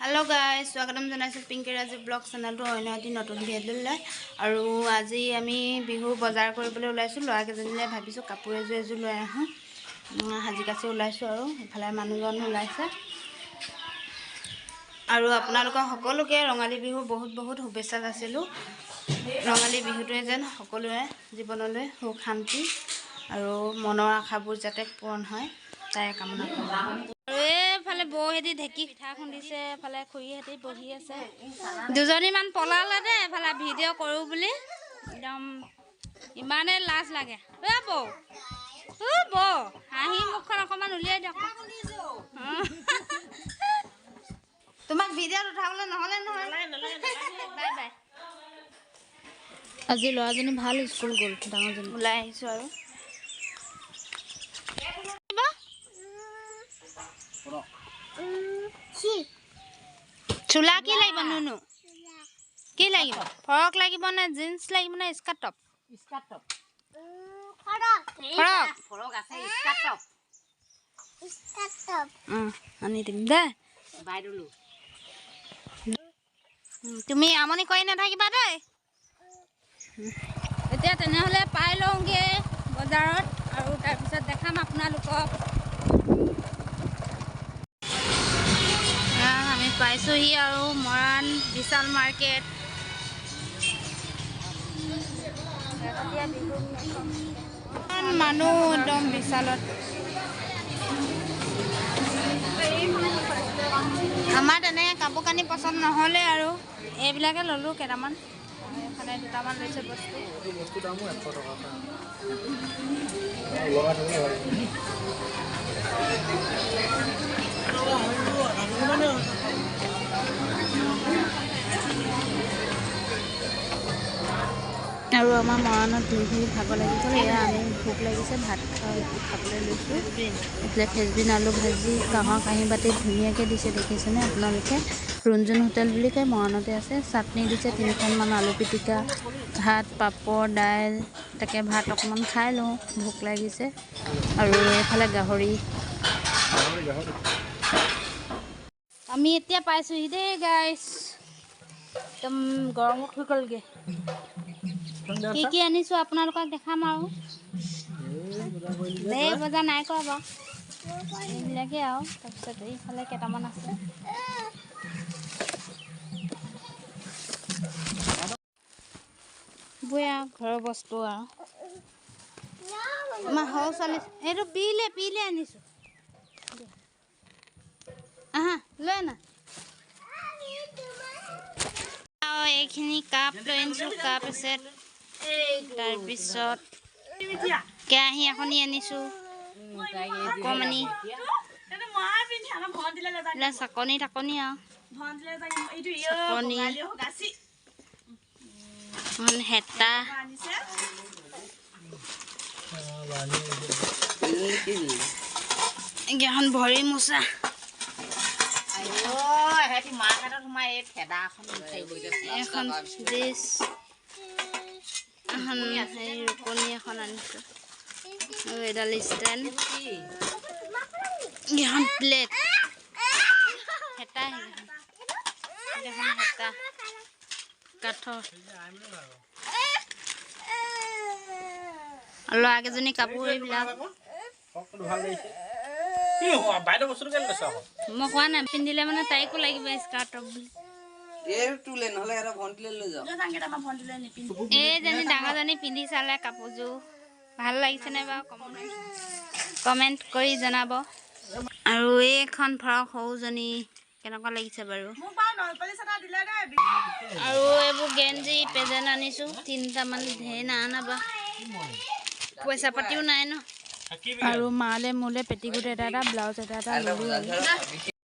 Hello' guys, স্বাগতম জনাইছোঁ Pinky Rajiv blog চেনেলটো অন্য এটি নতুন ভিডিঅ'লৈ। আৰু আজি আমি বিহু বজাৰ কৰিবলৈ ওলাইছোঁ। ল'ৰাকেইজনীলৈ ভাবিছোঁ কাপোৰ এযোৰ এযোৰ লৈ আহোঁ। সাজি কাচি ওলাইছোঁ আৰু ইফালে মানুহজন ওলাইছে। আৰু আপোনালোকক সকলোকে ৰঙালী বিহুৰ বহুত বহুত শুভেচ্ছা যাচিলোঁ। ৰঙালী বিহুটোৱে যেন সকলোৰে জীৱনলৈ সুখ শান্তি আৰু মনৰ আশাবোৰ যাতে পূৰণ হয়, তাৰে কামনা কৰোঁ। আৰু এইফালে বৌহেঁতি ঢেঁকী পিঠা খুন্দিছে, এফালে খুৰীহেঁতি বহি আছে। দুজনীমান পলালে দেই এফালে ভিডিঅ' কৰোঁ বুলি, একদম ইমানেই লাজ লাগে। এ বৌ, ও বৌ, হাঁহি মুখখন অকণমান উলিয়াই দিয়ক। তোমাক ভিডিঅ'ত উঠাবলৈ নহ'লে নহয়। Bye bye. আজি ল'ৰাজনী ভাল স্কুল গ'ল, ডাঙৰজনী। ওলাই আহিছোঁ আৰু। চোলা কি লাগিব নুনু? কি লাগিব? ফ্ৰক লাগিব নে জিন্স লাগিব নে স্কাৰ্ট টপ? ফ্ৰক আনি দিম দেই। তুমি আমনি কৰি নাথাকিবা দেই। এতিয়া তেনেহ'লে পাই লওঁগৈ বজাৰত আৰু তাৰপিছত দেখাম আপোনালোকক। আমি পাইছোঁহি আৰু মৰাণ বিশাল মাৰ্কেট। মানুহ একদম বিশালত। আমাৰ তেনেকৈ কাপোৰ কানি পচন্দ নহ'লে আৰু এইবিলাকে ল'লোঁ কেইটামান। এইফালে দুটামান লৈছে বস্তু। আৰু আমাৰ মৰাণত ঘূৰি ঘূৰি ভাগৰ লাগি গ'ল। এয়া আমি ভোক লাগিছে, ভাত খাবলৈ লৈছোঁ। এইফালে ফেচবিন আলু ভাজি কাঁহৰ কাঁহী বাতিত ধুনীয়াকৈ দিছে, দেখিছেনে আপোনালোকে? ৰঞ্জন হোটেল বুলি কয়, মৰাণতে আছে। চাটনি দিছে তিনিখনমান, আলু পিটিকা, ভাত, পাপৰ, দাইল। তাকে ভাত অকণমান খাই লওঁ, ভোক লাগিছে। আৰু এইফালে গাহৰি। আমি এতিয়া পাইছোঁহি দেই গাইছ, একদম গৰমত হৈ গ'লগৈ। কি কি আনিছোঁ আপোনালোকক দেখাম। আৰু দেই বজাৰ নাই কৰা বাৰু, এইবিলাকেই আৰু। তাৰপিছত এইফালে কেইটামান আছে। এইবোৰে আৰু ঘৰৰ বস্তু। আৰু আমাৰ সৰু ছোৱালী এইটো পিলে পিলে আনিছোঁ। আহা লৈ আনা। আৰু এইখিনি কাপ লৈ আনিছোঁ, কাপ এছেট। তাৰপিছত কেৰাহী এখনি আনিছোঁ, অকণমানি চাকনি তাকনি আৰু চাকনি এখন, হেতা। এইখন ভৰি মোচা। এখন ডিছ, এখন হেৰি ৰুকনি এখন আনিছোঁ। আৰু এডাল ষ্টেণ্ড, এইখন প্লেট, হেতা, সেইখন হেতা কাঠৰ। ল'ৰাকেইজনী কাপোৰ এইবিলাক। মই কোৱা নাই পিন্ধিলে মানে তাইকো লাগিব স্কাৰ্ট টপ বুলি। এইজনী ডাঙৰজনী পিন্ধি চালে কাপোৰযোৰ ভাল লাগিছেনে বাৰু কমেণ্ট কৰি জনাব। আৰু এইখন ফ্ৰক সৰুজনী কেনেকুৱা লাগিছে বাৰু? আৰু এইবোৰ গেঞ্জি পেজেণ্ট আনিছোঁ তিনিটামান, ধেৰ নাআনা বাৰু, পইচা পাতিও নাই ন। আৰু মালে মোলে পেটিকোট এটা এটা, ব্লাউজ এটা এটা ল'লোঁ।